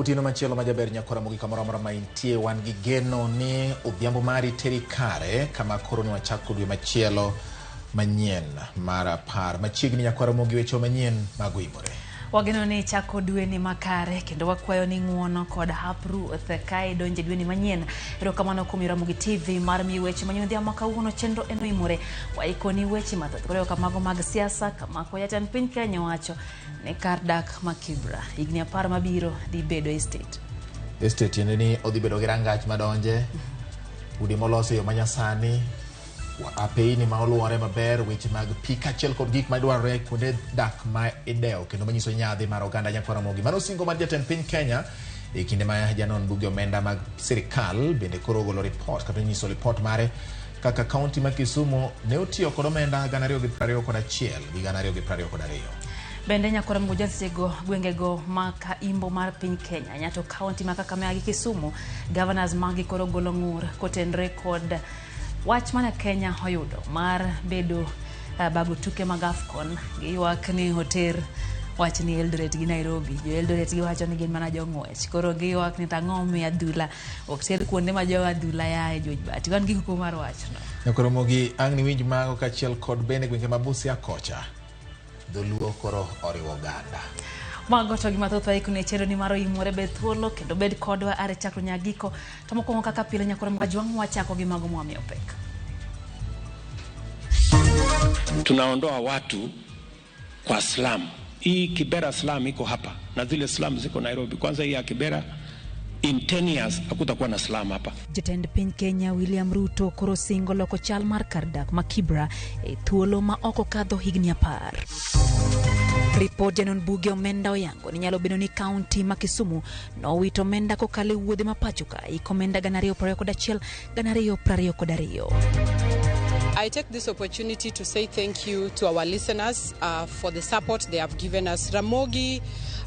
Otieno machielo ma jaber nyakwara Ramogi kamoro amora ma intie, wan gi geno ni odhiambo mari teri kare kama koro ni wachako dwe machielo manyien mar 10. Machiegni nyakwara Ramogi, weche manyien mag oimore. Wageno ni chako dweni makare kendo wakwayo ni ng'uono kod hap Ruoth ka idonje dweni manyien. Erokamano kuom Ramogi TV mar miyo weche manyien odhiambo ma kawuono. Chenro en oimore. Waikoni weche mathoth koriwo kamago mag siasa, kamako jatend piny Kenya owacho ni kar dak ma Kibra higni 10 mabiro dhi bedo estate. Estate tiende ni odhi bedo gi rangach madonje, udi molos e yo manyasani, apeyni ma oluore maber, weche mag pi kaachiel kod gik madwarore kuonde dak ma idewo kendo manyiso nyadhi mar oganda nyakwar Ramogi. Mano singo mar jatend piny Kenya e kinde ma janon buge omenda mag sirikal bende koro ogolo ripot kata nyiso ripot mare kaka kaunti ma Kisumu ne otiyo kod omenda 2021 gi 2022. Bende nyakwar Ramogi Ojasego gwengego ma ka imbo mar piny Kenya nyato kaunti ma Kakamega gi Kisumu, governors magi koro golo ng'ur kotenre kod wach mane Kenya oyudo mar bedo bago tuke mag AFCON. Giywak ni oter wach ni Eldoret gi Nairobi. Jo Eldoret giwacho ni gin mana jong'wech. Koro giywak ni tang'o omiyo adhula ok ter kuonde ma jo adhula yae George Bati. Wan gi kuku mar wachno. Nyakwar Ramogi ang' niwinj mago kaachiel kod bende gwenge ma Busia kocha. Dholuo koro oriwo oganda. Mago to gi mathoth waikoni e chenro ni mar oimore. Bed thuolo kendo bed kodwa are chakruok nyaka giko. To mokwongo kaka pile nyakwar Ramogi Ajwang' wachako gi mago mwamiyo pek. Tunaondoa watu kwa slum. Hii Kibera slum iko hapa na zile slum ziko Nairobi. Kwanza hii ya Kibera, in 10 years hakutakuwa na slum hapa. Jatend piny Kenya William Ruto koro singo loko chal mar kar dak ma Kibra e thuolo ma ok okadho higni 10. Ripod janon buge omenda oyango ni nyalo bedo ni kaunti ma Kisumu nowito omenda kokalo e wuodhe ma pacho ka iko omenda 2021 2022. I take this opportunity to say thank you to our listeners for the support they have given us. Ramogi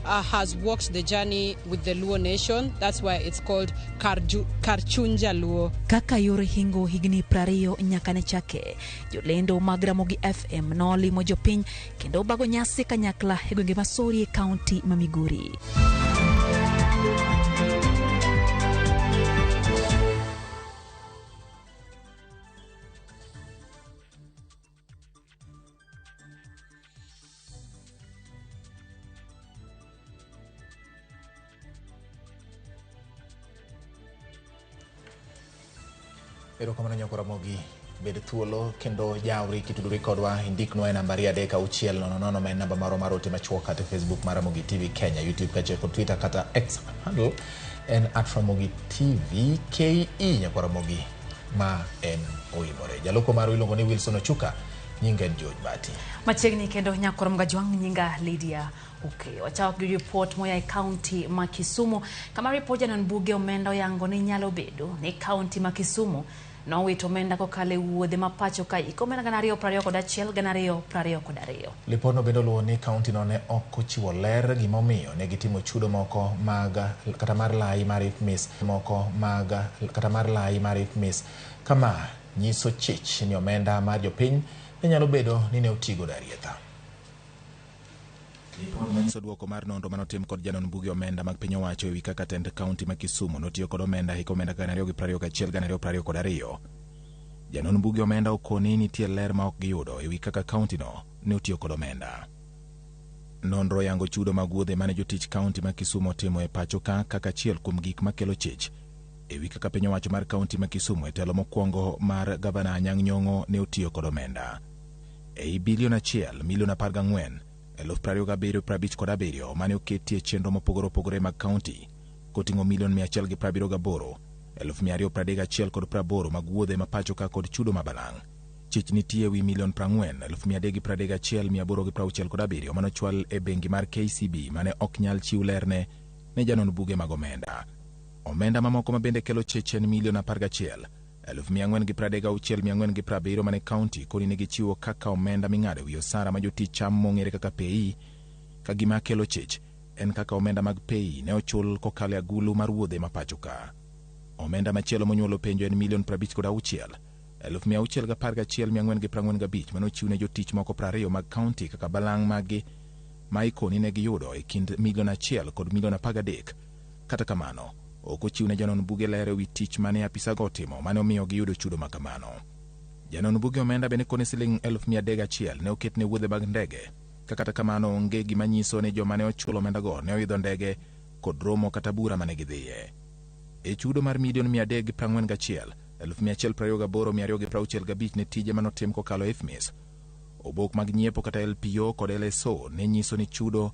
has walked the journey with the Luo nation. That's why it's called Karchunja Luo. Kaka yor hingo higni 20 nyaka ne chake, jolendo mag Ramogi FM nolimo jopiny kendo bago nyasi kanyakla e gwenge ma Sori e kaunti ma Migori. Erokamano nyakwar Ramogi, bed thuolo kendo jawri kitudori kodwa, indiknwa e namba 23600 ma en namba marwa mar ote machuok kata e Facebook mar Ramogi TV Kenya, YouTube kaachiel kod Twitter kata X handle en @RamogiTV KE. Nyakwar Ramogi ma en oimore. Jaloko marwa iluongo ni Wilson Ochuka, nyinga en George Bati. Machiegni kendo nyakwar Ramogi Ajwang', nyinga Lydia Okay, wachako gi ripot moya e kaunti ma Kisumu kama ripod janon buge omenda oyango ni nyalo bedo ni kaunti ma Kisumu nowito omenda kokalo e wuodhe ma pacho ka iko omenda 2021 2022. Lipodno bende oluwo ni kaunti no ne ok ochiwo ler gimomiyo ne gitimo chudo moko mag kata mar lai mar IFMIS moko mag kata mar lai mar IFMIS kama nyiso chich ni omenda mar jopiny ne nyalo bedo ni ne otigo darietha. Ripot manyiso duoko mar nonro manotim kod janon buge omenda mag piny owacho ewi kaka tend kaunti ma Kisumu notiyo kod omenda hik omenda 2021 2022. Janon buge omenda okoni nitie ler ma ok giyudo ewi kaka kaunti no ne otiyo kod omenda. Nonro yango chudo mag wuodhe mane jotich kaunti ma Kisumu otimo e pacho ka kaka achiel kuom gik makelo chich ewi kaka piny owacho mar kaunti ma Kisumu e telo mokwongo mar gavana Anyang' Nyong'o ne otiyo kod omenda. Ei bilion 1 milion 14 27,057 mane oketie chenro mopogore opogore mag kaunti koting'o milion 178 231 kod 80 mag wuodhe ma pacho ka kod chudo ma balang'. Chich nitie wi milion 40 331 867 manochwal e bengi mar KCB mane ok nyal chiw lerne ne janon buge mag omenda. Omenda mamoko ma bende kelo chich en milion 11 436 470 mane kaunti koni ne gichiwo kaka omenda ming'ado e wi osara ma jotich cham mong'ere kaka PAYE, ka gima kelo chich en kaka omenda mag PAYE ne ochul kokalo e agulu mar wuodhe ma pacho ka. Omenda machielo monyuolo penjo en milion 56 611 445 mane ochiw ne jotich moko 20 mag kaunti kaka balang' maggi ma ikoni ne giyudo e kind milion 1 kod milion 13. Kata kamano, ok ochiw ne jonon buge ler e wi tich mane apisago otimo mane omiyo giyudo chudo ma kamano. Janon buge omenda bende koni siling 301,000 ne oket ne wuodhe mag ndege, ka kata kamano onge gima nyiso ni joma ne ochulo omendago ne oidho ndege kod romo kata bura mane gidhiye. E chudo mar milion 341,128,265 ne tije manotim kokalo IFMIS, obok mag nyiepo kata LPO kod LSO ne nyiso ni chudo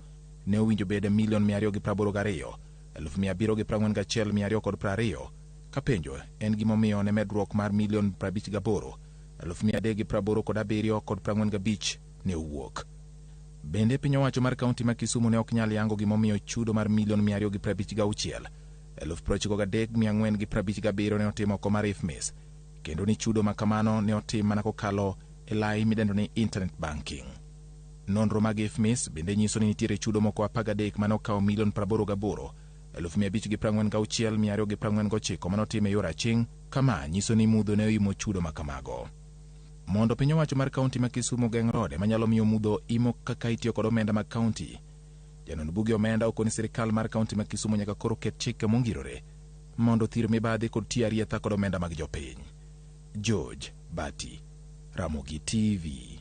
ne owinjo bed milion 282,741,220, ka penjo en gimomiyo ne medruok mar milion 58,387,45 ne owuok. Bende piny owacho mar kaunti ma Kisumu ne ok nyal yango gimomiyo chudo mar milion 256,93,457 ne otim oko mar IFMIS, kendo ni chudo ma kamano ne otim mana kokalo e lai midendo ni internet banking. Nonro mag IFMIS bende nyiso ni nitiere chudo moko 13 mane okawo milion 88,546,249 mane otim e yor aching', kama nyiso ni mudho ne oimo chudo ma kamago. Mondo piny owacho mar kaunti ma Kisumu geng' rode manyalo miyo mudho imo kaka itiyo kod omenda mag kaunti, janon buge omenda okoni sirikal mar kaunti ma Kisumu nyaka koro ket chike mongirore mondo thir mibadhi kod tiyo arietha kod omenda mag jopiny. George Bati, Ramogi TV.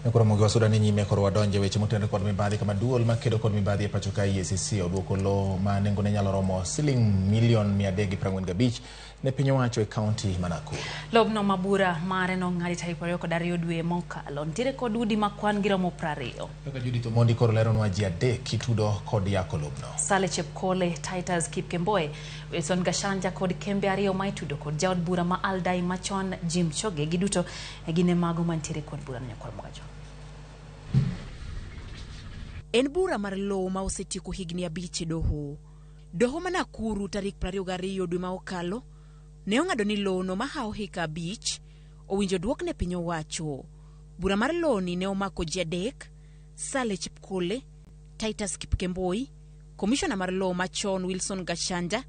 Koro Ramogi wasuda ni nyime koro wadonje weche motenore kod mibadhi, kama duol makedo kod mibadhi e pacho ka EACC oduoko lowo ma nengone nyalo romo siling milion 345 ne piny owacho e kaunti ma Nakuru. Lobno ma bura mare nong'adi tarik 22 dwe mokalo nitiere kod udi ma kwan gi romo 20. Kaka Judith Omondi koro leronwa, ji adek itudo kod yako lobno. Sale Chepkole, Titus Kipkemboi, Wilson Gashanja kod kembe ariyo ma itudo kod jaod bura ma Aldai machon Jim Choge, giduto gin e mago mantiere kod bura no nyakwar Mogajo. En bura mar lowo ma osetieko higni 5 e doho. Doho ma Nakuru tarik 22 dwe ma okalo ne ong'ado ni lowono mahawo hika 5 owinjo duok ne piny owacho. Bura mar lowoni ne omako ji adek, Sale Chepkole, Titus Kipkemboi, komishona mar lowo machon Wilson Gachanja,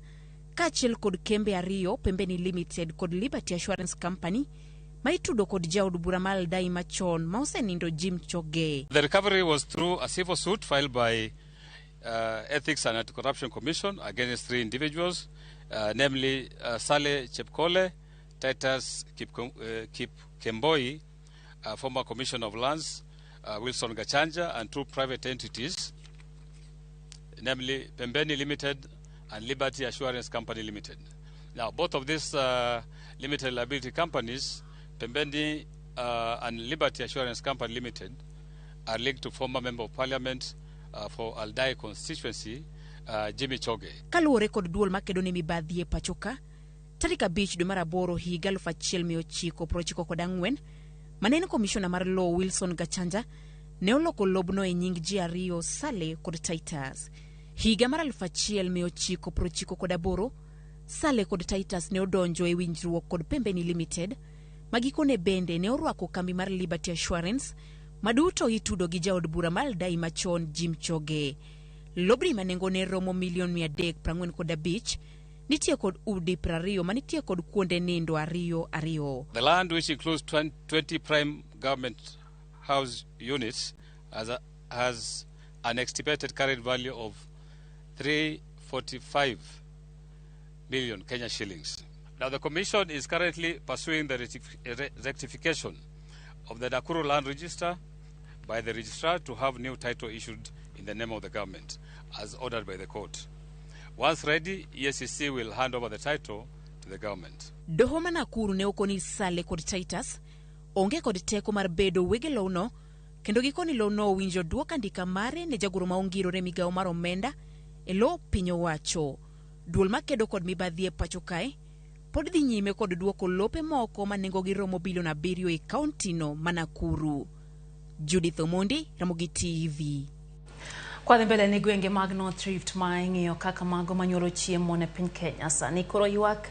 kaachiel kod kembe ariyo Pembeni Limited kod Liberty Assurance Company ma itudo kod jaod bura ma Aldai machon ma osenindo Jim Choge. The recovery was through a civil suit filed by Ethics and Anti-Corruption Commission against 3 individuals, namely Saleh Chepkole, Titus Kipkemboi, former Commissioner of Lands, Wilson Gachanja, and 2 private entities, namely Pembeni Limited and Liberty Assurance Company Limited. Now, both of these limited liability companies, Pembeni and Liberty Assurance Company Limited, are linked to former Member of Parliament for Aldai constituency, Jimmy Choge. Kaluwore kod duol makedo ne mibadhi e pacho ka, tarik 5 dwe mar aboro higa 1994, mane en komishona mar lowo Wilson Gachanja ne oloko lobno e nying ji ariyo, Sale kod Titus. Higa mar 1998, Sale kod Titus ne odonjo e winjruok kod Pembeni Limited, ma gikone bende ne orwako kambi mar Liberty Assurance, ma duto itudo gi jaod bura mar Aldai machon Jim Choge. Lobni ma nengone romo milion 345 nitie kod udi 20 manitie kod kuonde nindo 2 2. The land, which includes 20 prime government house units, has an estimated current value of 345 million Kenya shillings. Now, the Commission is currently pursuing the rectification of the Nakuru Land Register by the registrar to have new title issued in the name of the government, as ordered by the court. Once ready, EACC will hand over the title to the government. Doho ma Nakuru ne okoni Sale kod Titus onge kod teko mar bedo wege lowno, kendo gikoni lowno owinjo duok andika mare ne jagoro ma ongirore migawo mar omenda e lo piny owacho. Duol makedo kod mibadhi e pacho kae pod dhi nyime kod duoko lope moko ma nengogi romo bilion 7 e kaunti no ma Nakuru. Judith Omondi, Ramogi TV. Kwadhi mbele ni gwenge mag North Rift ma ing'iyo kaka mago manyuolo chiemo ne piny Kenya sani koro ywak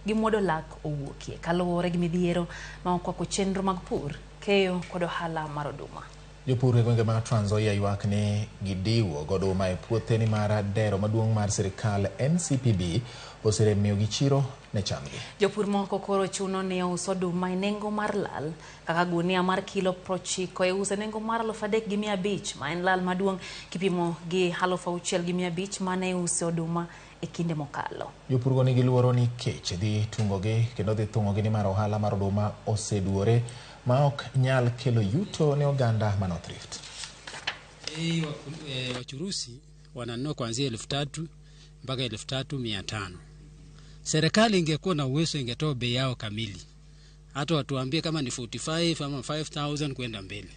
gi muodo lak owuokie kaluwore gi midhiero ma okwako chenro mag pur, keyo kod ohala mar oduma. Jopur e gwenge mag Trans Nzoia ywak ni gidiwo goduma e puothe nimar dero maduong' mar sirikal NCPB oseremiyogi chiro ne chamgi. Jopur moko koro chuno ni ouso oduma e nengo mar lal kaka gunia mar kilo 90 iuso e nengo mar 3,500 ma en lal maduong' kipimo gi 6,500 mane iuso oduma e kinde mokalo. Jopurgo nigi luoro ni kech dhi tungogi kendo dhi thung'ogi nimar ohala mar oduma oseduore ma ok nyal kelo yuto ne oganda ma North Rift. Wachurusi wananunua kuanzia 3,000 mpaka 3,500. Serikali ingekuwa na uwezo ingetoa bei yao kamili, hata watuambie kama ni 45 ama 5,000 kwenda mbele,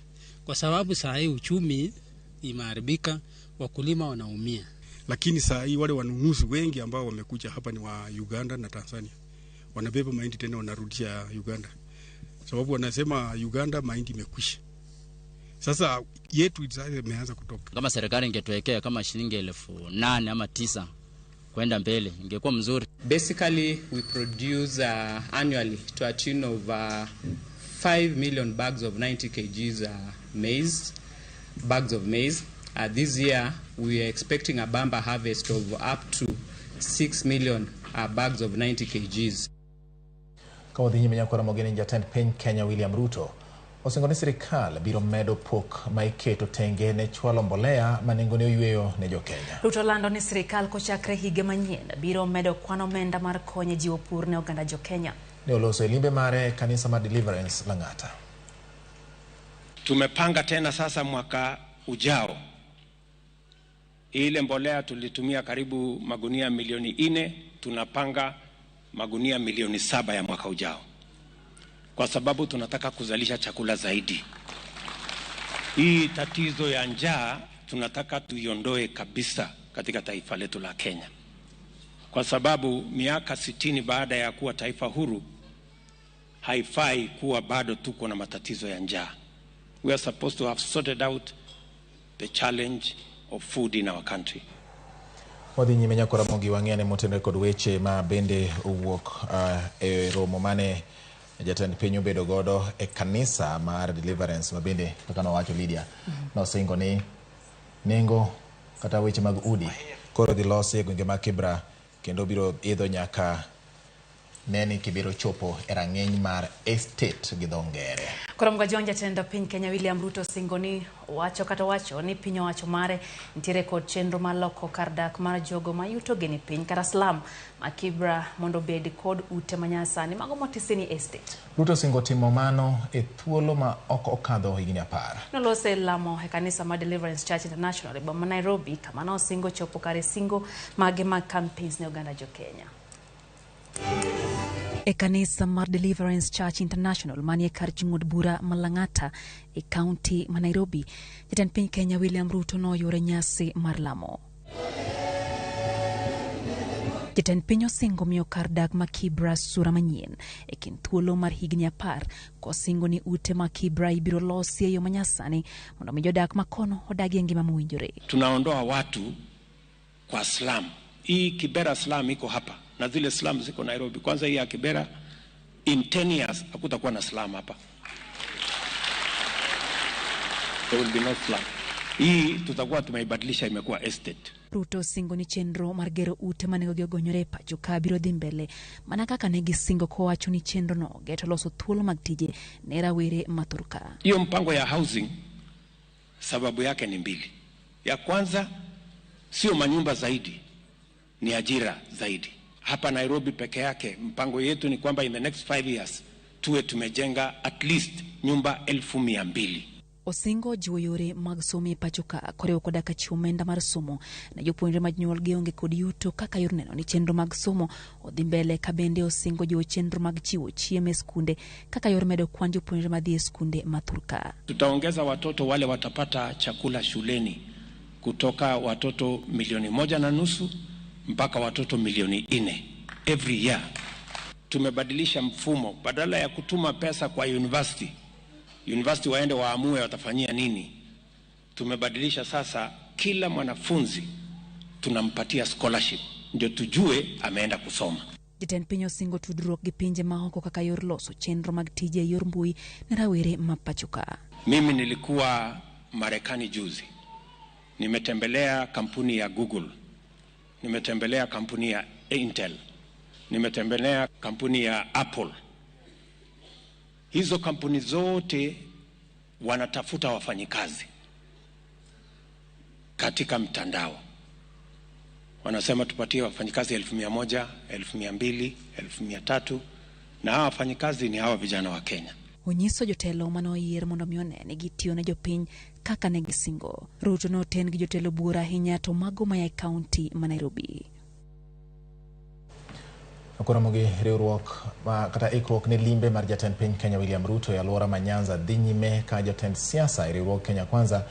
kwa sababu saa hii uchumi imeharibika, wakulima wanaumia. Lakini saa hii wale wanunuzi wengi ambao wamekuja hapa ni wa Uganda na Tanzania, wanabeba mahindi tena wanarudisha Uganda, sababu wanasema Uganda mahindi imekwisha. Sasa yetu imeanza kutoka. Kama serikali ingetuwekea kama shilingi 8,000 ama 9,000 kwenda mbele ingekuwa mzuri. Basically we produce annually to a tune of 5 million bags of 90 kgs maize, bags of maize. This year we are expecting a bumper harvest of up to 6 million bags of 90 kgs. Ka wadhi nyime nyakora mogeni, jatend piny Kenya William Ruto osingo ni sirikal biro medo pok ma iketo tenge ne chwalo mbolea ma nengone oyweyo ne jokenya. Ruto lando ni sirikal kochakre higa manyien biro medo kwan omenda mar konyo e jiwo pur ne oganda jokenya. Ne oloso e limbe mare kanisa mar Deliverance Lang'ata. Tumepanga tena sasa mwaka ujao ile mbolea tulitumia karibu magunia milioni 4, tunapanga magunia milioni 7 ya mwaka ujao, kwa sababu tunataka kuzalisha chakula zaidi. Hii tatizo ya njaa tunataka tuiondoe kabisa katika taifa letu la Kenya, kwa sababu miaka 60 baada ya kuwa taifa huru haifai kuwa bado tuko na matatizo ya njaa. We are supposed to have sorted out the challenge of food in our country. Wadhi nyime nyakora Ramogi wang'ene motenore kod weche ma bende owuok e romo mane jatend piny obedo godo e kanisa mar Deliverance ma bende kaka nowacho Lydia nosingo ni nengo kata weche mag udi koro dhi losi e gwenge mag Kibra kendo biro idho nyaka neni kibiro chopo e rang'iny mar estate gi dho ngere. Koro mgajon jatend piny Kenya William Ruto singo ni wacho kata wacho ni piny owacho mare nitiere kod chenro mar loko kar dak mar jogo ma yuto gi ni piny kata slum ma Kibra mondo obed kod ute manyasani mago motisi ni estate. Ruto singo timo mano e thuolo ma ok okadho higni 10. Nolose lamo e kanisa mar Deliverance Church International e boma ma Nairobi kama nosingo chopo kare singo mage mag campaigns ne oganda jokenya. E kanisa mar Deliverance Church International manie kar chung' od bura ma Lang'ata e kaunti ma Nairobi, jatend piny Kenya William Ruto noyuore nyasi mar lamo. Jatend piny osingo miyo kar dak ma Kibra sura manyien e kind thuolo mar higni 10 kosingo ni ute ma Kibra ibiro losi e yo manyasani mondo mi jodak makono odagie ngima mowinjore. Tunaondoa watu kwa slum. Hii Kibera slum iko hapa na zile slum ziko Nairobi. Kwanza hii ya Kibera, in 10 years hakutakuwa na slum hapa. There will be no slum. Hii tutakuwa tumeibadilisha imekuwa estate. Ruto singo ni chenro mar gero ute manegogi ogonyore e pacho ka biro dhi mbele mana kaka ne gisingo kowacho ni chenro no geto loso thuolo mag tije ne rawere ma thurka. Hiyo mpango ya housing sababu yake ni mbili. Ya kwanza sio manyumba zaidi, ni ajira zaidi. Hapa Nairobi peke yake mpango yetu ni kwamba in the next 5 years tuwe tumejenga at least nyumba 200,000. Osingo jiwo yore mag somo e pacho ka koriwo koda ka chiwo omenda mar somo ne jopuonjre ma jonyuolgi onge kod yuto kaka yor neno ni chenro mag somo odhi mbele ka bende osingo jiwo chenro mag chiwo chiemo e skunde kaka yor medo kwan jopuonjre madhi e skunde ma thurka. Tutaongeza watoto wale watapata chakula shuleni kutoka watoto 1.5 milioni mpaka watoto 4 milioni every year. Tumebadilisha mfumo, badala ya kutuma pesa kwa university, university waende waamue watafanyia nini. Tumebadilisha sasa, kila mwanafunzi tunampatia scholarship ndio tujue ameenda kusoma. Jatend piny osingo tudruok gi pinje maoko kaka yor loso chenro mag tije e yor mbui ne rawere ma pacho ka. Mimi nilikuwa Marekani juzi, nimetembelea kampuni ya Google, nimetembelea kampuni ya Intel, nimetembelea kampuni ya Apple. Hizo kampuni zote wanatafuta wafanyikazi katika mtandao. Wanasema tupatie wafanyikazi 100,000, 200,000, 300,000, na hawa wafanyikazi ni hawa vijana wa Kenya. Onyiso jotelo mane oyier mondo mi one ni gitiyo ne jopiny kaka ne gisingo. Ruto noten gi jotelo buora ahinya to mago maya e kaunti ma Nairobi. Koromo gi riwruok ma kata ikruok ne limbe mar jatend piny Kenya William Ruto e alwora ma Nyanza dhi nyime ka jotend siasa e riwruog Kenya Kwanza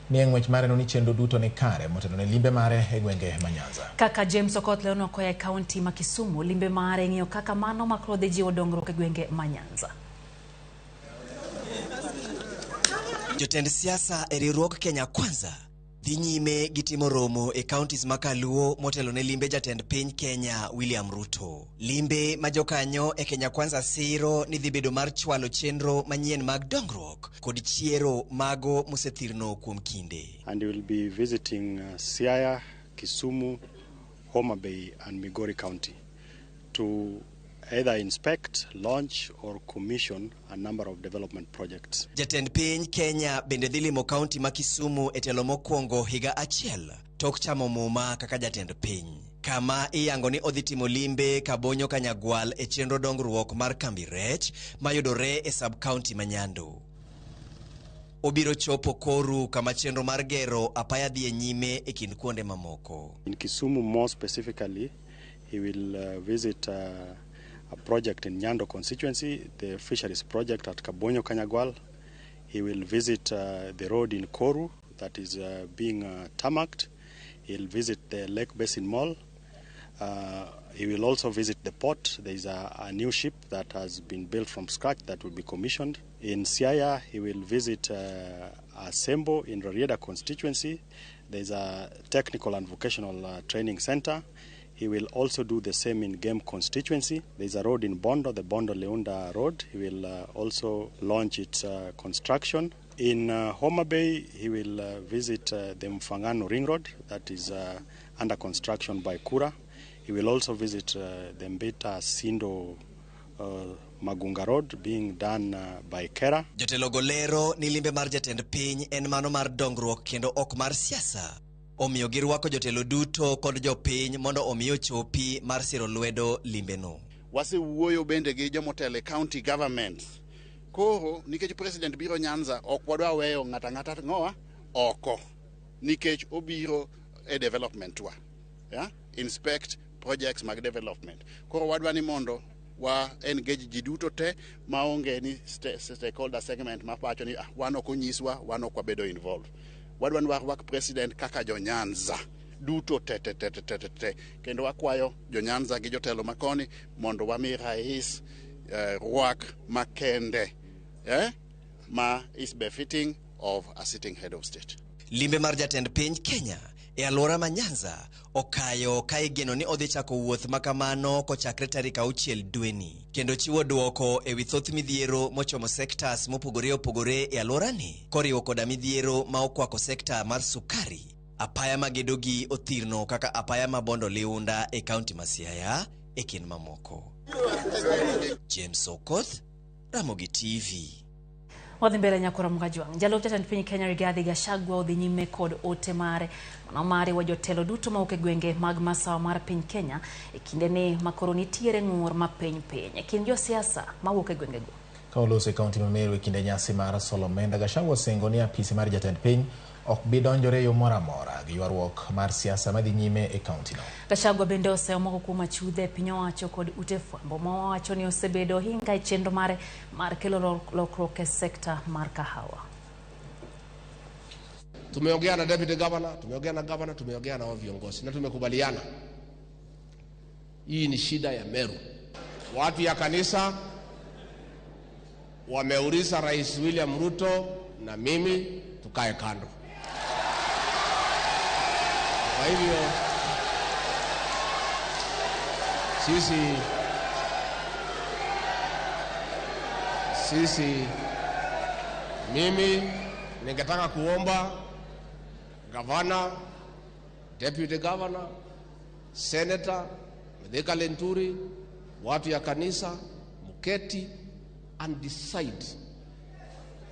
ni e ng'wech mare no ni chenro duto ni kare motelo ne limbe mare e gwenge ma Nyanza. Kaka James Okoth lerono koa e kaunti ma Kisumu, limbe mare ng'iyo kaka mano makro dhi jiwo dongruok e gwenge ma Nyanza. Jotend siasa e riwruog Kenya Kwanza dhi nyime gi timo romo e counties ma Kaluo motelo ne limbe jatend piny Kenya William Ruto. Limbe ma jokanyo e Kenya Kwanza siro ni dhi bedo mar chwalo chenro manyien mag dongruok kod chiero mago mosethirno kuom kinde. And he will be visiting Siaya, Kisumu, Homa Bay and Migori County to either inspect, launch or commission a number of development projects. Jatend piny Kenya bende dhi limo kaunti ma Kisumu e telo mokwongo higa achiel tok chamo muma kaka jatend piny, kama iyango ni odhi timo limbe Kabonyo Kanyagwal e chenro dongruok mar kambi rech mayudore e sub-county ma Nyando. Obiro chopo Koru kama chenro mar gero apaya dhi e nyime e kind kuonde mamoko. In Kisumu more specifically, he will visit a project in Nyando constituency, the fisheries project at Kabonyo Kanyagwal. He will visit the road in Koru that is being tarmacked. He'll visit the Lake Basin Mall. He will also visit the port. There is a new ship that has been built from scratch that will be commissioned. In Siaya, he will visit Asembo in Rarieda constituency. There is a technical and vocational training center. He will also do the same in Game constituency. There is a road in Bondo, the Bondo-Leunda Road. He will also launch its construction. In Homa Bay, he will visit the Mfangano Ring Road that is under construction by Kura. He will also visit the Mbita Sindo Magunga Road being done by Kera. Jotelo golero ni limbe mar jatend piny en mano mar dongruok kendo ok mar siasa. Omiyo girwako jotelo duto kod jopiny mondo omi ochopi mar siro lwedo limbeno. Wasewuoyo bende gi jomotelo e county government. Koro nikech president biro Nyanza ok wadwa weyo ng'ata ng'ata ng'owa oko nikech obiro e development wa. Yeah? Inspect projects mag development. Koro wadwa ni mondo wa engage ji duto te maonge ni stakeholder segment mapacho ni wan ok onyiswa, wan ok wabedo involved. Wadwa ni warwak president kaka jo Nyanza duto te te te te te te kendo wakwayo jo Nyanza gi jotelo makoni mondo wami rais rwak makende ma is befitting of a sitting head of state. Limbe mar jatend piny Kenya e alwora ma Nyanza okayo ka igeno ni odhi chako wuoth makamano kochakre tarik 6 dweni kendo chiwo duoko ewi thoth midhiero mochomo sectors mopogore opogore e alworani koriwo koda midhiero ma okwako sekta mar sukari, apaya magedo gi othirno kaka apaya ma Bondo Liunda e kaunti ma Siaya e kind mamoko. James Okoth, Ramogi TV. Wadhi mbele nyakora Mugajwang'. Jalup jatend piny Kenya Rigathi Gachagua odhi nyime kod ote mare mano mare wa jotelo duto mawuok e gwenge mag masawa mar piny Kenya e kinde ni makoro nitiere ng'ur ma piny piny e kind josiasa mawuok e gwengego. Ka oloso e kaunti ma Meru e kinde nyasi mar Solomenda, Gachagua osingo ni apisi mar jatend piny ok bi donjore e yo moro amora gi ywaruok mar siasa madhi nyime e kauntino. Gachagua bende oseyo moko kuom achudhe piny owacho kod ute fwambo mowacho ni osebedo ohinga e chenro mare mar kelo lokruok e sekta mar kahawa. Tumeongea na deputy governor, tumeongea na governor, tumeongea na viongozi na tumekubaliana. Hii ni shida ya Meru. Watu ya kanisa wameuliza Rais William Ruto na mimi tukae kando. Kwa hivyo sisi mimi Ningetaka kuomba gavana, deputy governor, senator Mithika Linturi, watu ya kanisa, mketi and decide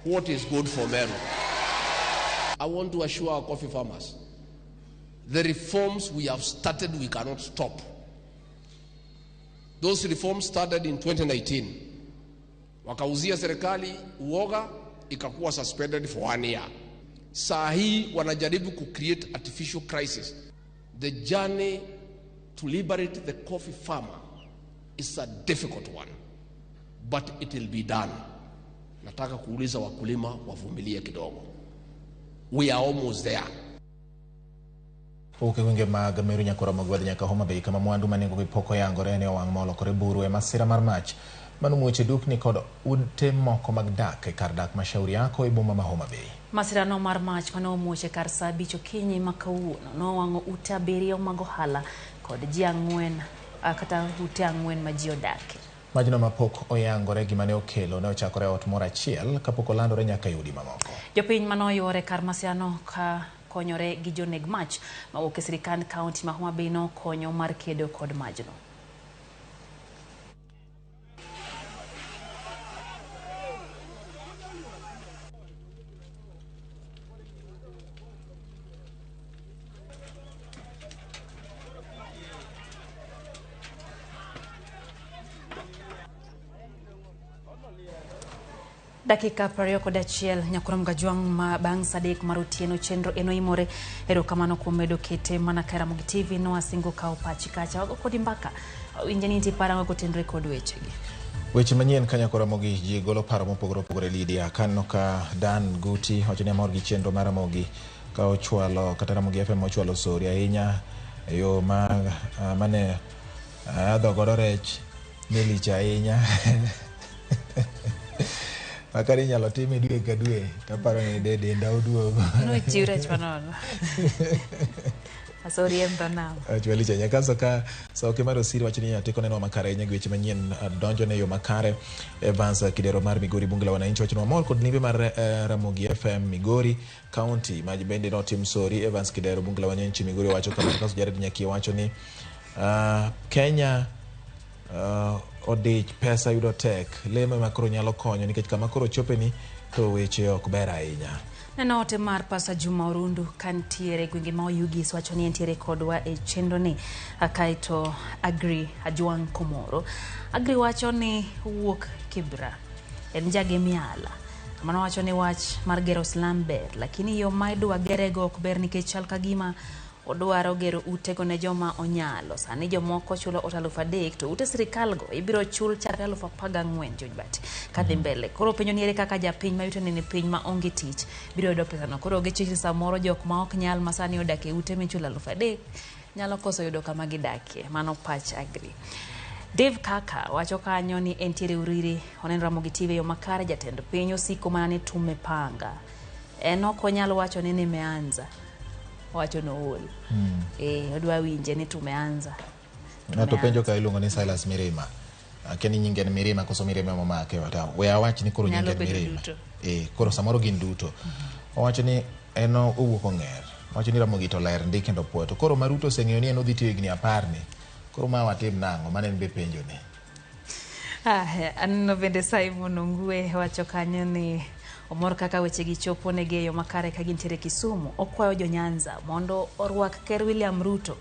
what is good for Meru. I want to assure our coffee farmers, the reforms we have started, we cannot stop. Those reforms started in 2019. Wakauzia serikali uoga, ikakuwa suspended for 1 year. Saa hii wanajaribu ku create artificial crisis. The journey to liberate the coffee farmer is a difficult one, but it will be done. Nataka kuuliza wakulima wavumilie kidogo. We are almost there. Owuok e gwenge mag Meru nyaka Ramogi wadhi nyaka Homa Bay kama mwandu ma nengogi pok oyangore ne owang' ma olokore buru e masira mar mach manomuoch e dukni kod ute moko mag dak e kar dak ma Shauri Yako e boma ma Homa Bay. Masirano mar mach mane omuoch e kar saa 5 okinyi ma kawuono nowang'o ute 7 mag ohala kod ji 4 kata ute 4 ma ji odakie. Majno mapok oyangore gima ne okelo ne ochakore e ot moro achiel kapok olandore nyaka e udi mamoko. Jopiny manoyuore kar masirano ka konyore gi joneg mach mawuok e sirikand kaunti ma Homa Bay nokonyo mar kedo kod majno. Dakika 21 nyakurom gajwang' ma bang' saa 3 mar otieno chenro eno imore. Erokamano kuom medo kete mana ka Ramogi TV nowasingo kawo pachi kacha wago kodi mbaka winje ni nitie paro kotenre kod wechegi. Weche manyien ka nyako Ramogi ji golo paro mopogore opogore. Lydia kaneno ka Dan Guti wacho ni amor gi chenro mar Ramogi ka ochwalo kata Ramogi FM ochwalo sori ahinya e yo ma mane adho godo rech ne lich ahinya. Makari inyalo time dwe ka dwe taparo ni de denda oduogo. Nochiw rech manono. Asori en dho nam. Achwali chanya kaso ka Soke mar Osiri wacho ni atiko neno makare ahinya gi weche manyien donjo ne yo makare. Evans Kidero mar Migori bunge la wananchi wacho ni wamor kod limbe mar Ramogi FM Migori County ma bende notim sori. Evans Kidero bunge la wananchi Migori wacho kamano. Kaso Jared Nyakie wacho ni Kenya odich pesa yudo tek lemo ema koro nyalo konyo nikech kama koro chope ni to weche ok ber ahinya. Neno ote mar Pastor Juma Orundu kantiere gwenge ma Oyugis wacho ni entiere kodwa e chenro ni. Kaeto Agri Ajwang' Komoro Agri wacho ni wuok Kibra en jagemiala. Mano wacho ni wach mar gero slum ber, lakini yo ma idwa gerego ok ber nikech chal ka gima odwaro gero utego ne joma onyalo. Sani jomoko chulo ot 3,000 to ute sirikal go ibiro chul chakre 14,000 George kadhi mbele. Koro penjo ni ere kaka japiny ma yutone ni piny ma onge tich biro yudo pesano. Koro gichich samoro jok ma ok nyal ma sani odak e ute michulo 3,000 nyalo koso yudo kama gidakie. Mano pach Agri. Dave Kaka wacho kanyo ni entiere Uriri oneno Ramogi TV yo makare. Jatend piny osiko mana ni tumepanga, en ok onyal wacho ni nimeanza, wacho no ol. Odwa winje ni tumeanza. Ng'ato penjo ka iluongo ni Silas Mirima. Akia ni nyinge en Mirima koso Mirima momake wata. We awach ni koro nyinge en Mirima. Koro samoro gin duto. Owacho ni en owuok Ong'er. Owacho ni Ramogi to ler ndi kendo puoto. Koro ma Ruto oseng'eyo ni en odhi tiyo higni 10 ni. Koro ma watim nang'o? Mano en be penjo ne. Aneno bende Simon Ongwe wacho kanyo ni omor kaka wechegi chopo negi e yo makare ka gintiere Kisumu. Okwayo jo Nyanza mondo orwak Ker William Ruto.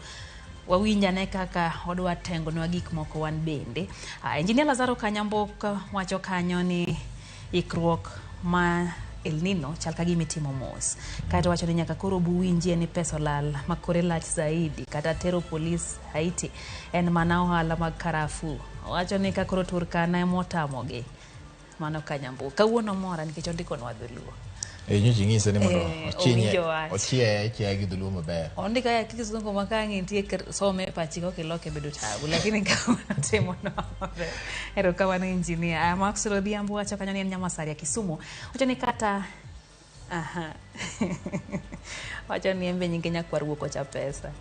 Wawinj ane kaka odwa tengonwa gik moko wan bende. Engineer Lazaro Kanyambok wacho kanyo ni ikruok ma El Nino chal ka gima itimo mos. Kaeto wacho ni nyaka koro buwinjie ni pesa olal ma kore lach zaidi kata tero polis Haiti en mana ohala mag karafuu. Owacho ni ka koro Turkana emotamogi. Mano Kanyambo. Kawuono mora nikech ondikonwa dholuo. Nyocha ing'ise ni mondo ochieye chiaya gi dholuo maber. Ondiko ya kizungu ma ka ang' nitie some e pachi kok iloke bedo tabu, lakini kawuono timonwa maber. Erokamano engineer. Maxwell Odhiambo wacho kanyo ni en Nyamasaria Kisumu. Wacho ni kata wacho ni en be nyinge nyakwar wuok ocha pesa.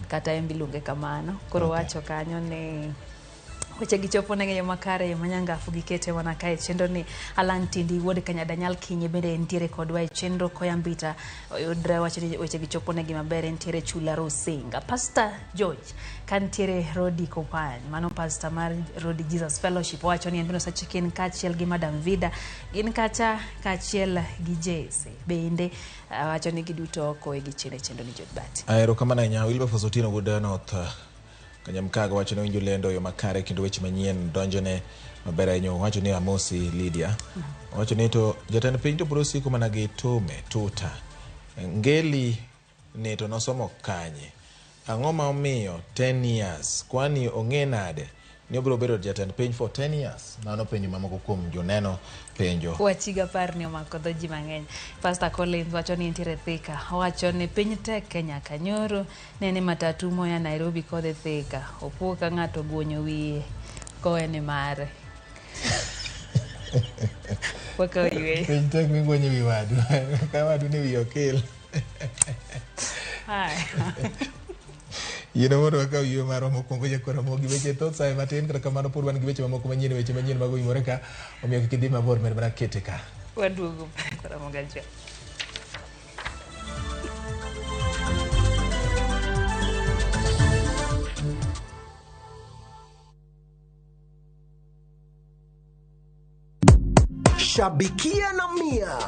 Kata en be iluonge kamano. Koro wacho kanyo ni Weche gi chopo ne ng'eyo makare yo manyangafu gikete mana kae chenro ni Alan Tindi wuod Kanyada Nyal Kinye bende nitiere kodwa e chenro koya Mbita oyudre wacho ni weche gi chopo negi maber entiere Chula Rusinga. Pastor George kantiere Rodi Kopany, mano pastor mar Rodi Jesus Fellowship, wacho ni en bende osechikin kaachiel gi Madam Vida gin kacha kaachiel gi Jesse bende wacho ni giduto okoe gi chien e chenro ni George Bati. Erokamano ahinya Wilberforce Otieno wuod North Kanyamkago wacho ni winjo lendo yo makare kendo weche manyien donjone maber ahinya. Owacho ni amosi Lydia. Owacho ni to jatend piny to biro siko mana gi tume tuta. Ngeli ni to nosomo kanye? Ang'o ma omiyo 10 years? Kwani ong'e nade ni obiro bedo jatend piny for 10 years? Mano penjo mamoko kuom joneno penjo. Wachiga par ni omako dho ji mang'eny. Pastor Collins wacho ni nitiere Thika. Owacho ni piny tek Kenya kanyoro nene matatu moya Nairobi kodhi Thika. Opuo ka ng'ato guonyo wiye kowe ni mare. Wakawo yweyo. Piny tek miguonyo wi wadu. Ka wadu ni wiye okil. Haya. Yieno mondo wakaw yweyo marwa mokwongo nyakwar Ramogi. Weche thoth saye matin kata kamano pod wan gi weche mamoko manyien weche manyien mag oimore ka omiyo kik idhi mabor med mana kete ka. Waduogo Ramogi achiel. Shabikia na Mia.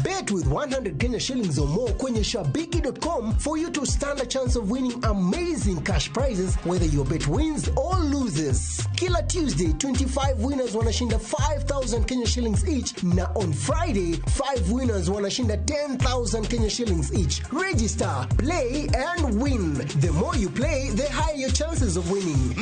Bet with 100 Kenya shillings or more kwenye shabiki.com for you to stand a chance of winning amazing cash prizes whether your bet wins or loses. Kila Tuesday, 25 winners wanashinda 5,000 Kenya shillings each na on Friday, 5 winners wanashinda 10,000 Kenya shillings each. Register, play and win. The more you play, the higher your chances of winning.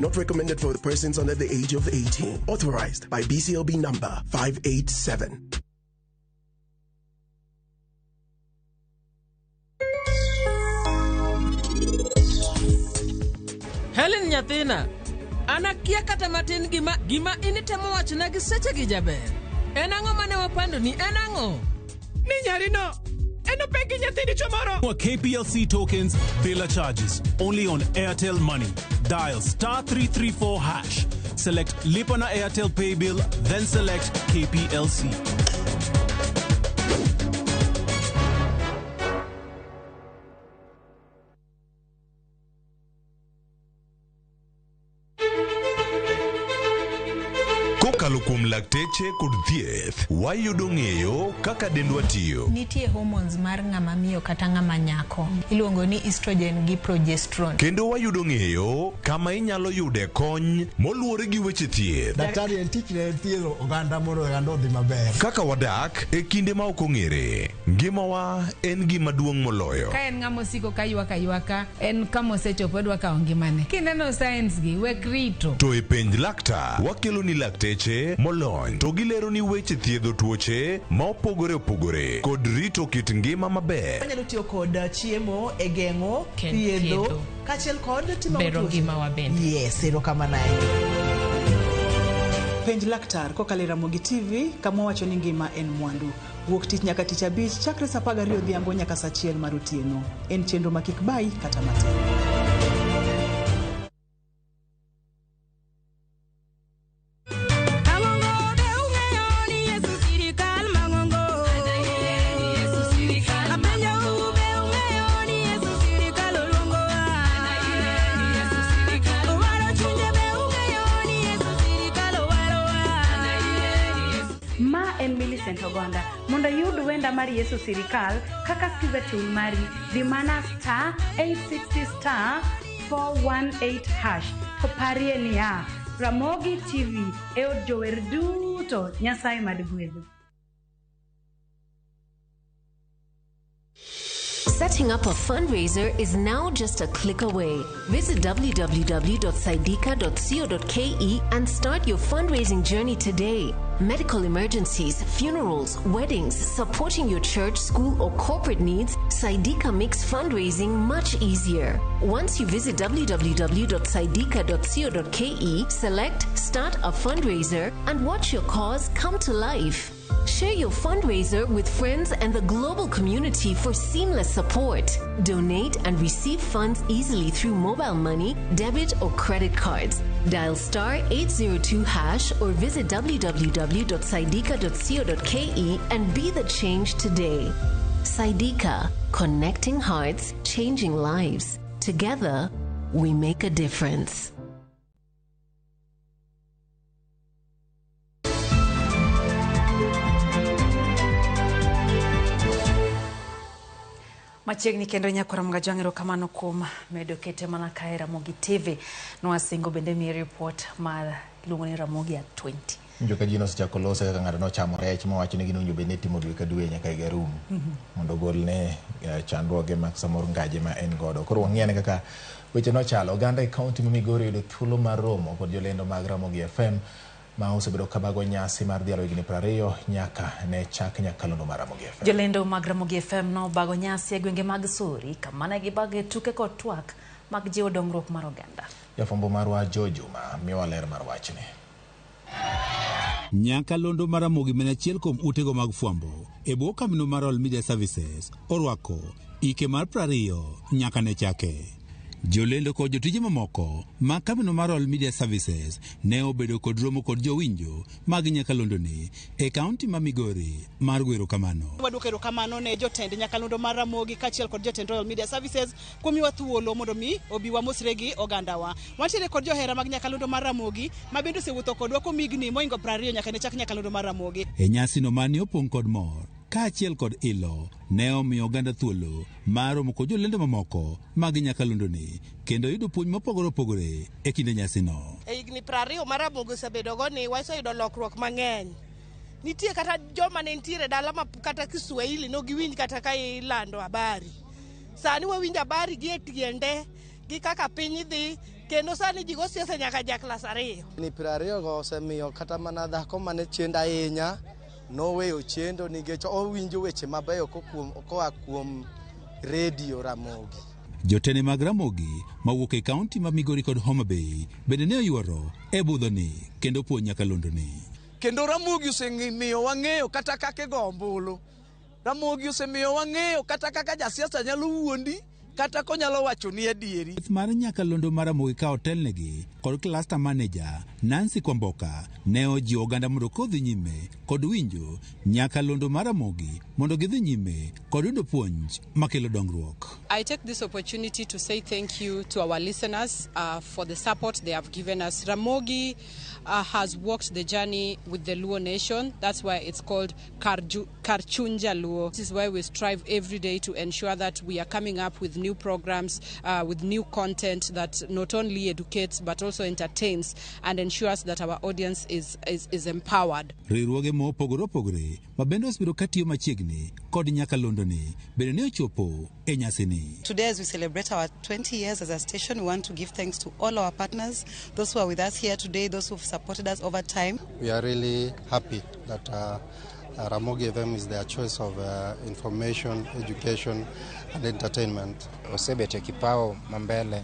Not recommended for persons under the age of 18. Authorized by BCLB number 587. Helen nyathina, an akia kata matin gima gima initemo wachona gi sechegi jaber. En ang'o mane wapandoni? En ang'o? Ni nyarino en opek gi nyathi dichuo moro. More KPLC tokens, bila charges. Only on Airtel Money. Dial star 334 hash. Select Lipa na Airtel Pay Bill, then select KPLC. Kokalo kuom lakteche kod thieth, wayudo ng'eyo kaka dendwa tiyo. Nitie hormones mar ng'ama miyo kata ng'ama nyako iluongo ni estrogen gi progesterone. Kendo wayudo ng'eyo kama inyalo yude kony moluwore gi weche thieth. Daktari en tich ne thiedho oganda mondo oganda odhi maber. Kaka wadak e kinde ma ok ong'ere, ngimawa en gima duong' moloyo. Ka en ng'ama osiko ka ywak aywaka, en kama osechopo odwa kawo ngimane. Kineno signs gi, wek rito. To e penj laktar, wakelo ni lakteche molony to gilero ni weche thiedho tuoche ma opogore opogore kod rito kit ngima maber. Wanyalo tiyo kod chiemo e geng'o, thiedho, thiedho. kaachiel kod timo Bero tuoche. ngimawa bende. Yes, erokamano ahinya. Penj laktar kokalo e Ramogi TV kama wacho ni ngima en mwandu. Wuok tich nyaka tich abich chakre saa 12 odhiambo nyaka saa 1 mar otieno. En chenro ma kik bayi kata matin. Ma en Millicent Ogonda. Mondo iyud wenda mar Yesu Sirikal kaka skiza tune mari, dhi mana star 860 star 418 hash. To parie niya, Ramogi TV e od jower duto, Nyasaye mad gwedhu. Setting up a fundraiser is now just a click away. Visit www.saidika.co.ke and start your fundraising journey today. Medical emergencies, funerals, weddings, supporting your church, school, or corporate needs, Saidika makes fundraising much easier. Once you visit www.saidika.co.ke, select Start a Fundraiser and watch your cause come to life. Share your fundraiser with friends and the global community for seamless support. Donate and receive funds easily through mobile money, debit, or credit cards. Dial star 802 hash or visit www.saidika.co.ke and be the change today. Saidika, connecting hearts, changing lives. Together, we make a difference. Machiegni kendo nyakwara Mgajwang' erokamano kuom medo kete mana kae Ramogi TV. Nwasingo bende miyi report mar iluongo ni Ramogi at 20. Winjo ka ji nosechako lose kaka ng'ato nochamo rech mowacho ni gin owinjo bed ni itimo dwe ka dwe nyaka higa rum mondo ogolne chandruoge mag samoro ngaje ma en godo. Koro wang'i ane kaka weche nochalo. Oganda e kaunti ma Migori oyudo thuolo mar romo kod jolendo mag Ramogi FM ma osebedo kabago nyasi mar dhialo higni 20 nyaka ne chak nyakalondo mar Ramogi FM. Jolendo mag Ramogi FM nobago nyasi e gwenge mag Sori kama ne gibage tuke kod twak mag jiwo dongruok mar oganda. Jafwambo marwa Joe Juma miyowa ler mar wachni. Nyakalondo mar Ramogi en achiel kuom utego mag fwambo e bwo kambino mar Royal Media Services orwako ike mar 20 nyaka ne chake. Jolendo kod jotije mamoko mag kambino mar Royal Media Services ne obedo kod romo kod jowinjo mag nyakalondoni e kaunti ma Migori mar gwero kamano. Wadwoko erokamano ne jotend nyakalondo mar Ramogi kaachiel kod jotend Royal Media Services kuom miwa thuolo mondo mi obi wamosre gi ogandawa. Wantiere kod johera mag nyakalondo mar Ramogi ma bende osewuotho kodwa kuom higni mohingo 20 nyaka ne chak nyakalondo mar Ramogi. E nyasino mane opong' kod mor kaachiel kod ilo ne omiyo oganda thuolo mar romo kod jolendo mamoko mag nyakalondoni kendo yudo puonj mopogore opogore e kinde nyasino. E higni 20 ma Ramogi osebedogo ni waseyudo lokruok mang'eny. Nitie kata joma ne nitiere dala ma kata Kiswahili no giwinj kata ka ilando habari. Sani wawinjo habari gi e tiende gi kaka piny dhi kendo sani ji go siasa nyaka ja klas 2. Ni 20 go osemiyo kata mana dhako mane chendo ahinya noweyo chendo nikech owinjo weche mabeyo koa kuom redio Ramogi. Jotende mag Ramogi mawuok e kaunti ma Migori kod Homa Bay bende ne oyuoro e budhoni kendo puonj nyakalondoni. Kendo Ramogi osemiyo wang'eyo kata kaka igo ombulu. Ramogi osemiyo wang'eyo kata kaka jasiasa nyalo wuondi kata konyalo wacho ni adieri. Kweth mar nyakalondo mar Ramogi ka otelnegi kod cluster manager Nancy Kwamboka ne ojiwo oganda mondo kodhi nyime kod winjo nyakalondo mar Ramogi mondo gidhi nyime kod yudo puonj makelo dongruok. I take this opportunity to say thank you to our listeners for the support they have given us. Ramogi has walked the journey with the Luo nation. That's why it's called Karchunja Luo. This is why we strive every day to ensure that we are coming up with new programs, with new content that not only educates but also entertains and ensures that our audience is empowered. Riwruoge mopogore opogore ma bende osebedo katiyo machiegni kod nyakalondoni bende ne ochopo e nyasini. Today, as we celebrate our 20 years as a station, we want to give thanks to all our partners, those who are with us here today, those who've supported us over time. We are really happy that Ramogi FM is their choice of information, education and entertainment. Osebet e kipawo mambele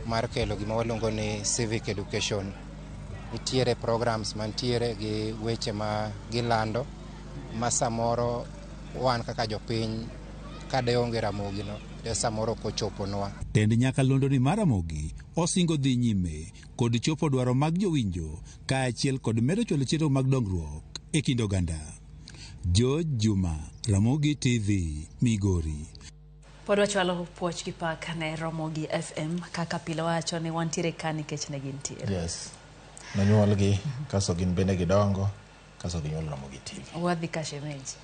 mar kelo gima waluongo ni civic education. Nitiere programs mantiere gi weche ma gilando ma samoro wan kaka jopiny kade onge Ramogi no de samoro ok ochoponwa. Tend nyakalondoni mar Ramogi osingo dhi nyime kod chopo dwaro mag jowinjo kaachiel kod medo chwalo chenro mag dongruok e kind oganda. George Juma, Ramogi TV, Migori. Pod wachwalo puoch gi pak ne Ramogi FM kaka pile wacho ni wantiere ka nikech ne gintiere. Yes. Nonyuolgi kaso gin bende gidongo kaso ginyuol Ramogi TV. Wadhi ka shemeji.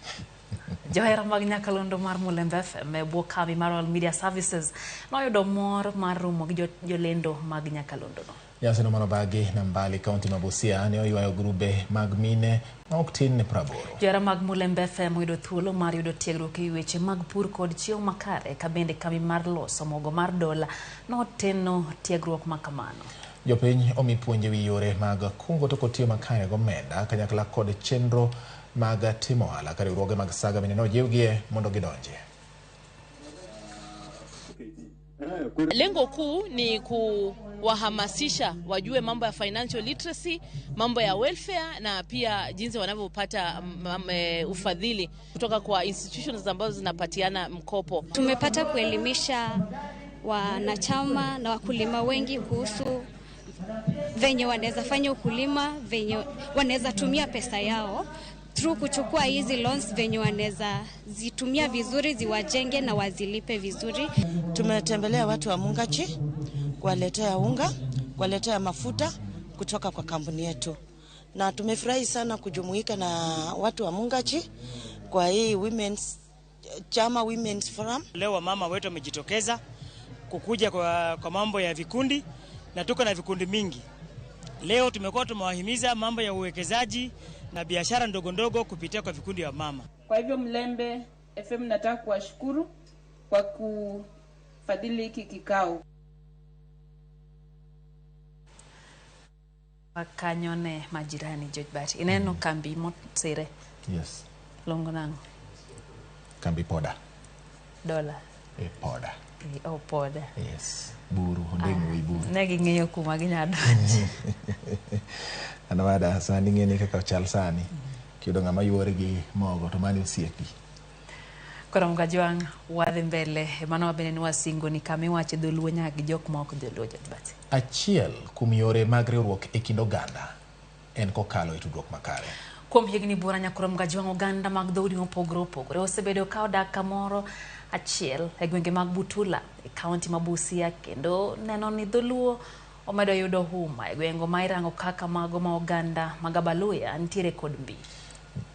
Johera mag nyakalondo mar Mulembe FM e bwo kambi mar Royal Media Services noyudo mor mar romo gi jolendo mag nyakalondono. Nyasino manobagi Nambali, kaunti ma Busia ne oywayo grube mag mine ma ok tin ne 80. Johera mag Mulembe FM oyudo thuolo mar yudo tiegruok e weche mag pur kod chiemo makare ka bende kambi mar loso mogo mar dola noteno tiegruok makamano. Jopiny omi puonj ewi yore mag kungo to kod tiyo makare gomenda kanyakla kod chenro mag timo ohala ka riwruoge mag saga bende nojiwgie mondo gidonje. Lengo kuu ni kuwahamasisha wajue mambo ya financial literacy, mambo ya welfare na pia jinsi wanavyopata ufadhili kutoka kwa institutions ambazo zinapatiana mkopo. Tumepata kuelimisha wanachama na wakulima wengi kuhusu venye wanaweza fanya ukulima, venye wanaweza tumia pesa yao through kuchukua hizi loans, venye wanaweza zitumia vizuri, ziwajenge na wazilipe vizuri. Tumetembelea watu wa Mungachi kuwaletea unga, kuwaletea mafuta kutoka kwa kampuni yetu, na tumefurahi sana kujumuika na watu wa Mungachi kwa hii women's chama Women's Forum. Leo wamama wetu wamejitokeza kukuja kwa mambo ya vikundi, na tuko na vikundi mingi. Leo tumekuwa tumewahimiza mambo ya uwekezaji na biashara ndogo ndogo kupitia kwa vikundi vya mama. Kwa hivyo Mlembe FM nataka kuwashukuru kwa kufadhili hiki kikao. Kanyone majirani George Bat. Ineno kambi motsire. Yes. Longo nango. Kambi poda. Dola. E poda. E, oh, poda. Yes. Buru, ondeng wi buru. Ne ging'iyo kuma ginyadonje. Anawada sani ng'eni kaka chal sani. Kiyudo ng'ama yuore gi mogo to mani osiepi. Koro Mkajwang' wadhi mbele mano wabende ni wasingo ni kama iwache dholuo nyaka gi jok ma ok dholuo George Bat. Achiel kuom yore mag riwruok e kind oganda en kokalo e tudruok makare. Kuom higni buora nyakoro Mkajwang' oganda mag dhoudi mopogore opogore osebedo ka odak kamoro achiel e gwenge mag Butula e kaunti ma Busia, kendo neno ni dholuo omedo yudo huma e gwengo ma irango kaka mago ma oganda mag Abaluya nitiere kod mbi.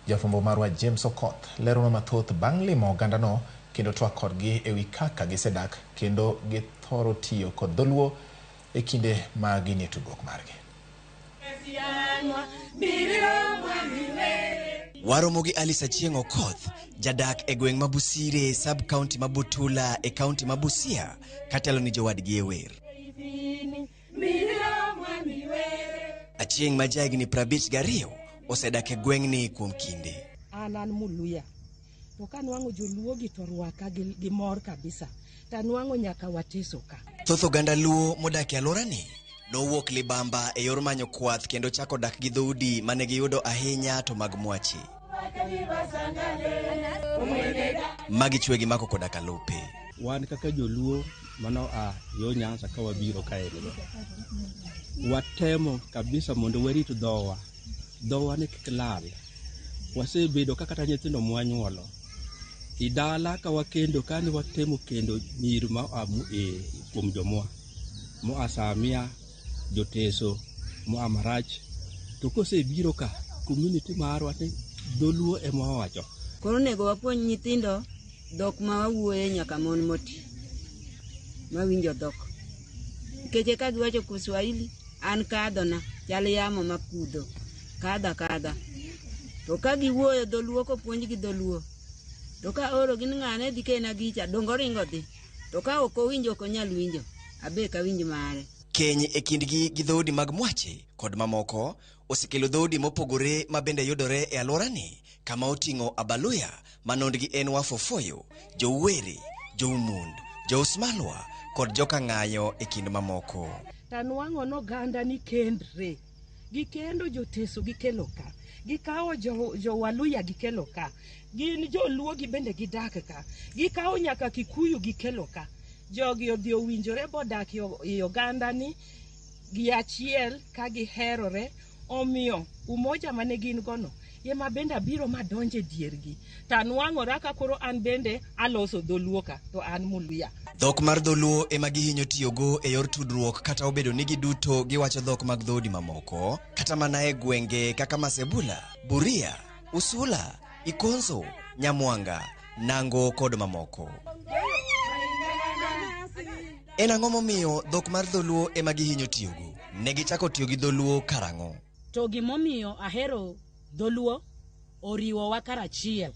Jafwambo marwa James Okoth leronwa mathoth bang' limo ogandano kendo twak kodgi ewi kaka gisedak kendo githoro tiyo kod dholuo e kinde ma ginie tudruok margi. Waromo gi Alice Achieng' Okoth, jadak e gweng' ma Busire, sub county ma Butula e kaunti ma Busia, katelo ni jowadgi e wer. Achieng' ma jahigni 52 osedak e gweng'ni kuom kinde. An Muluya, to kanwang'o joluo gi to rwaka gi mor kabisa, tanwang'o nyaka wateso ka. Thoth oganda Luo modak e alworani nowuok libamba e yor manyo kwath kendo chako dak gi dhoudi mane giyudo ahinya to mag mwache. Magi chwe gimako koda kalope. Wan kaka joluo mano a yo Nyanza ka wabiro kae, watemo kabisa mondo warit dhowa. Dhowa ni kik lal. Wasebedo ka kata nyithindo mwanyuolo i dala ka wakendo kani watemo kendo nyiri ma oa kuom jomwa moa Samia, Joteso, moa Marach, to kosebiro ka community marwa ni dholuo ema wawacho. Koro onego wapuonj nyithindo dhok ma wawuoye nyaka mon moti mawinjo dhok, nikech ka giwacho Kiswahili an kadhona chal yamo makudho kadha kadha, to ka giwuoyo dholuo kopuonjgi dholuo to ka oro gin ng'ane dhi kena gicha dongo ringo dhi, to ka ok owinjo ok onyal winjo abe kawinj mare. Keny e kindgi gi dhoudi mag mwache kod mamoko osekelo dhoudi mopogore ma bende yudore e alworani, kama oting'o Abaluya ma nondgi en Wafofoyo, Jouwere, Joumund, Jousmalwa kod joka Ng'ayo e kind mamoko. Tanwang'o noganda ni kendre, gikendo joteso gikelo ka, gikawo jowaluya gikelo ka, gin joluo gi bende gidak ka, gikawo nyaka Kikuyu gikelo ka. Jogi odhi owinjore bodak e oganda ni gi achiel ka giherore, omiyo umoja mane gin gono ema bende abiro madonje diergi. Tanwang'ora ka koro an bende aloso dholuo ka to an Muluya. Dhok mar dholuo ema gihinyo tiyogo e yor tudruok kata obedo ni giduto giwacho dhok mag dhoudi mamoko, kata mana e gwenge kaka Masebula, Buria, Usula, Ikonzo, Nyamwanga, Nango kod mamoko. En ang'o momiyo dhok mar dholuo ema gihinyo tiyogo? Ne gichako tiyo gi dholuo karang'o? To gimomiyo ahero dholuo oriwowa karachiel,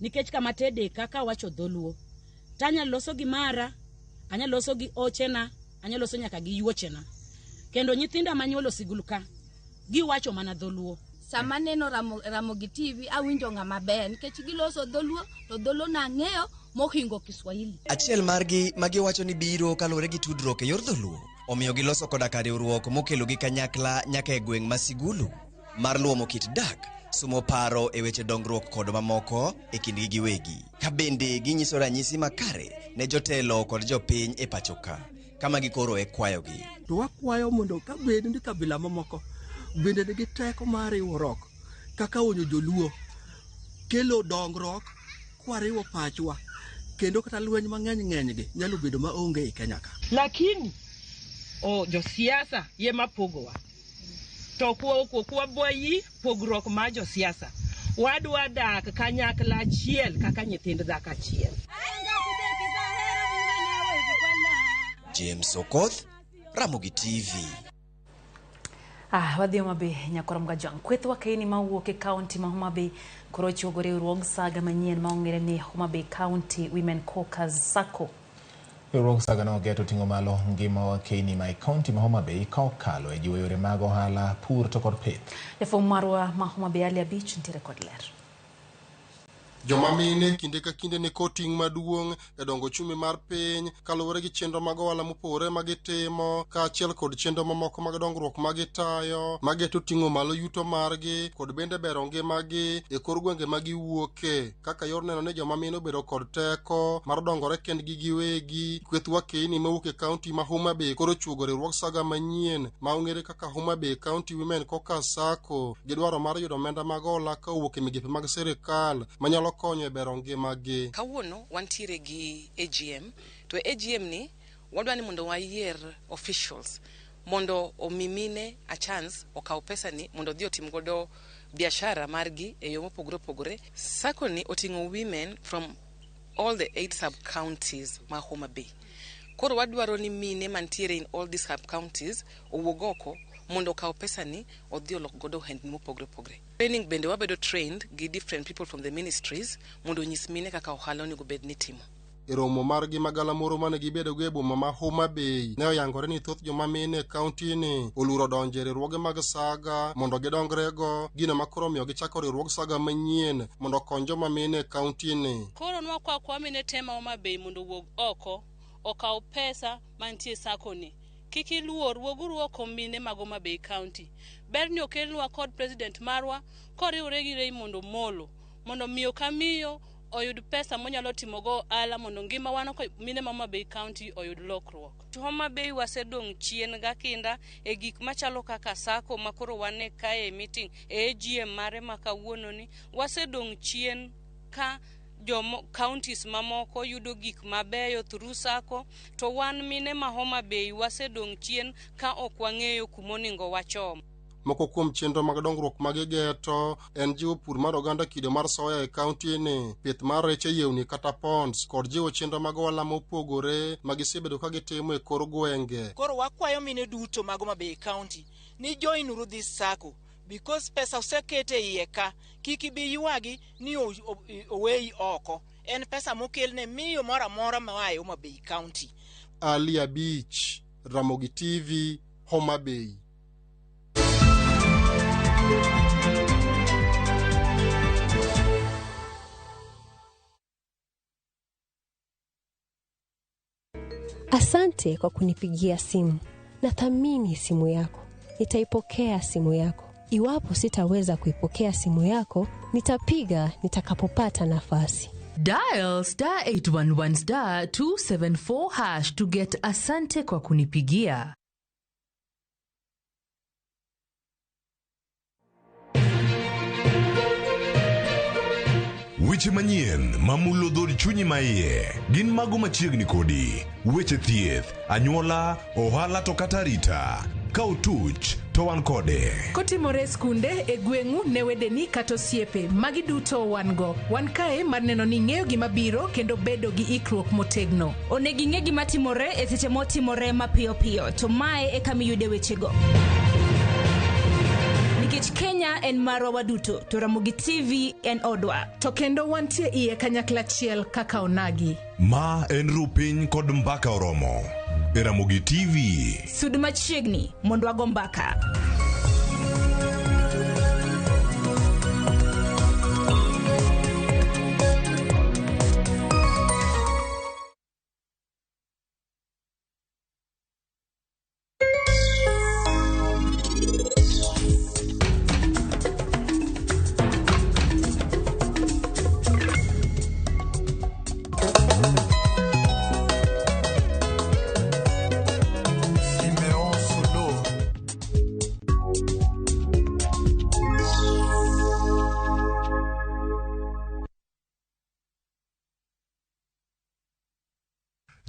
nikech kama tede kaka wacho dholuo tanya loso gi mara, anya loso gi ochena, anya loso nyaka gi yuochena. Kendo nyithinda manyuolo sigul ka giwacho mana dholuo. Sama neno Ramogi TV awinjo ng'ama ber nikech giloso dholuo to dholuo nang'eyo mohingo Kiswahili. Achiel margi ma giwacho ni biro kaluwore gi tudruok e yor dholuo omiyo giloso koda ka riwruok mokelogi kanyakla nyaka e gweng' ma Sigulu mar luomo kit dak, sumo paro e weche dongruok kod mamoko e kindgi giwegi. Ka bende ginyiso ranyisi makare ne jotelo kod jopiny e pacho ka, kama gikoro e kwayogi. To wakwayo mondo ka bed ni kabila mamoko bende nigi teko mar riwruok kaka onyo joluo kelo dongruok kwariwo pachwa kendo kata lweny mang'eny ng'enygi nyalo bedo maonge e Kenya ka. Lakini josiasa ema pogowa. To ok pogruok mar josiasa. Wadwa dak kanyakla achiel kaka nyithind dhako achiel. James Okoth, Ramogi TV. Wadhi Homa Bay nyakoro Mgajwang'. Kweth wakeini mawuok e kaunti ma Homa Bay koro ochuogo riwruog saga manyien ma ong'ere ni Homa Bay County Women Caucus Sacco. Riwruog saga no ogeto ting'o malo ngima wakeini ma e kaunti ma Homa Bay ka okalo e jiwo yore mag ohala, pur to kod pith. Jafwambo marwa ma Homa Bay Ali Abich nitiere kod ler. Joma mine kinde ka kinde ni kod ting' maduong' e dongo ochumi mar piny kaluwore gi chenro mag ohala mopogore ma gitimo kaachiel kod chenro mamoko mag dongruok ma gitayo mageto ting'o malo yuto margi kod bende bero ngimagi e kor gwenge ma giwuoke kaka yor neno ni joma mine obedo kod teko mar dongore kendgi giwegi. Kweth wakeini mawuok e kaunti ma Homa Bay koro ochuogo riwruog saga manyien ma ong'ere kaka Homa Bay County Women Caucus Sacco gi dwaro mar yudo omenda mag hola kowuok e migepe mag sirikal manyalo konyo e bero ngimagi. Kawuono wantiere gi AGM, to e AGM ni wadwa ni mondo wayier officials mondo omi mine a chance okaw pesa ni mondo odhi otim godo biashara margi e yo mopogore opogore. Sacco ni oting'o women from all the 8 sub counties ma Homa Bay. Koro wadwaro ni mine mantiere in all these sub counties owuog oko mondo okaw pesa ni odhi olok godo ohendni mopogore opogore. Training bende wabedo trained gi different people from the ministries mondo onyis mine kaka ohala onego bed ni timo. E romo margi magalamoro mane gibedogo e boma ma Homa Bay ne oyangore ni thoth joma mine e kaunti ni oluoro donjo e riwruoge mag saga mondo gidongrego, gino ma koro omiyo gichako riwruog saga manyien mondo okony joma mine e kaunti ni. Koro nwakwa kwa mine te ma Homa Bay mondo owuog oko okaw pesa mantie sacco ni. Kik iluor, wuoguru oko mine mag Homa Bay County. Ber ni okelnwa kod president marwa koriwre gi Raymond Omolo mondo miyo ka miyo oyud pesa monyalo timogo ohala mondo ngima wan mine ma Homa Bay County oyud lokruok. Homa Bay wasedong' chien ga kinda e gik machalo kaka sacco ma koro wan e kae e meeting e AGM mare ma kawuono ni wasedong' chien ka jomo counties mamoko yudo gik mabeyo through sacco to wan mine ma Homa Bay wasedong' chien ka ok wang'eyo kumoningo wachom. Moko kuom chenro mag dongruok ma gigeto en jiwo pur mar oganda kido mar soya e kaunti ni, pith mar rech e yewni kata ponds, kod jiwo chenro mag ohala mopogore ma gisebedo ka gitimo e kor gwenge. Koro wakwayo mine duto mag Homa Bay County ni join uru this sacco because pesa osekete iye ka, kik ibi ywagi ni oweyi oko. En pesa mokelne miyo moro amora moa e Homa Bay County. Ali Abich, Ramogi TV, Homa Bay. Asante kwa kunipigia simu. Nathamini simu yako. Nitaipokea simu yako. Iwapo sitaweza kuipokea simu yako, nitapiga nitakapopata nafasi. Dial star 811 star 274 hash to get asante kwa kunipigia. Weche manyien mamulo dhood chunyi maiye gin mago machiegni kodi. Weche thieth, anyuola, ohala to kata arita. Ka otuch to wan kode. Kotimore e skunde, e gweng'u, ne wedeni kata osiepe, magi duto wan go. Wan kae mar neno ni ing'eyo gima biro kendo bedo gi ikruok motegno. Onego ing'e gima timore e seche motimore mapiyo piyo, to mae e kama iyude wechego. Nikech Kenya en marwa waduto, to Ramogi TV en odwa. To kendo wantie iye kanyakla achiel kaka onagi. Ma en Rupiny kod Mbaka Oromo. E Ramogi TV. Sud machiegni mondo wago mbaka.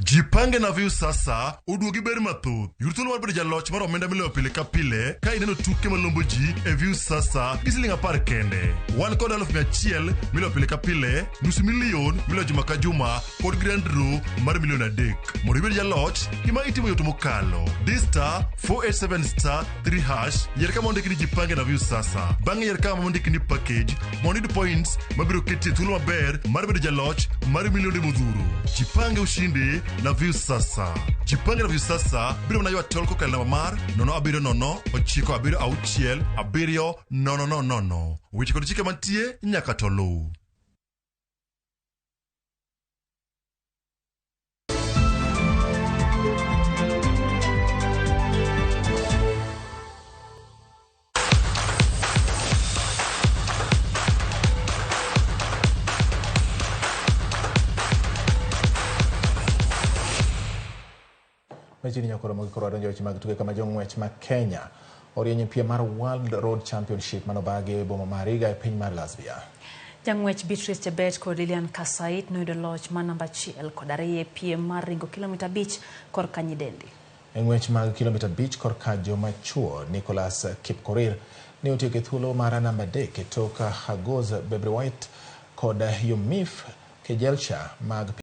Jipange na Viusasa oduogi ber mathoth. Yud thuolo mar bedo jaloch mar omenda miloyo pile ka pile ka ineno tuke malombo ji e Viusasa gi siling 10 kende. Wan kod 100,000 miloyo pile ka pile, nus milion miloyo juma ka juma kod grand draw mar milion 3. Mondo ibed jaloch, gima itimo yot mokalo. Di star 487 star 3 hash, yier kama ondiki ni Jipange na Viusasa. Bang'e yier kama ondiki ni package mondo iyud points mabiro keti e thuolo maber mar bedo jaloch mar milionde modhuro. Jipange ushindi na Viusasa. Jipange na Viusasa biro mana ywa tol kokalo namba mar 070 976 7000. Weche kod chike mantie nyaka to luw. Machiegni nyakoro mogik koro wadonjo e weche mag tuke kama jong'wech ma Kenya orieny e piem mar World Road Championship manobagi e boma ma Riga e piny mar Latvia. Jang'wech Beatrice Chebet kod Lilian Kasait noyudo loch mar namba 1 kod 2 e piem mar ringo kilomita 5 korka nyidendi. E ng'wech mag kilomita 5 korka joma chuo, Nicholas Kipkorir ne otieko e thuolo mar namba 3 e tok Hagos Bebrewait kod Yomif Kejelcha mag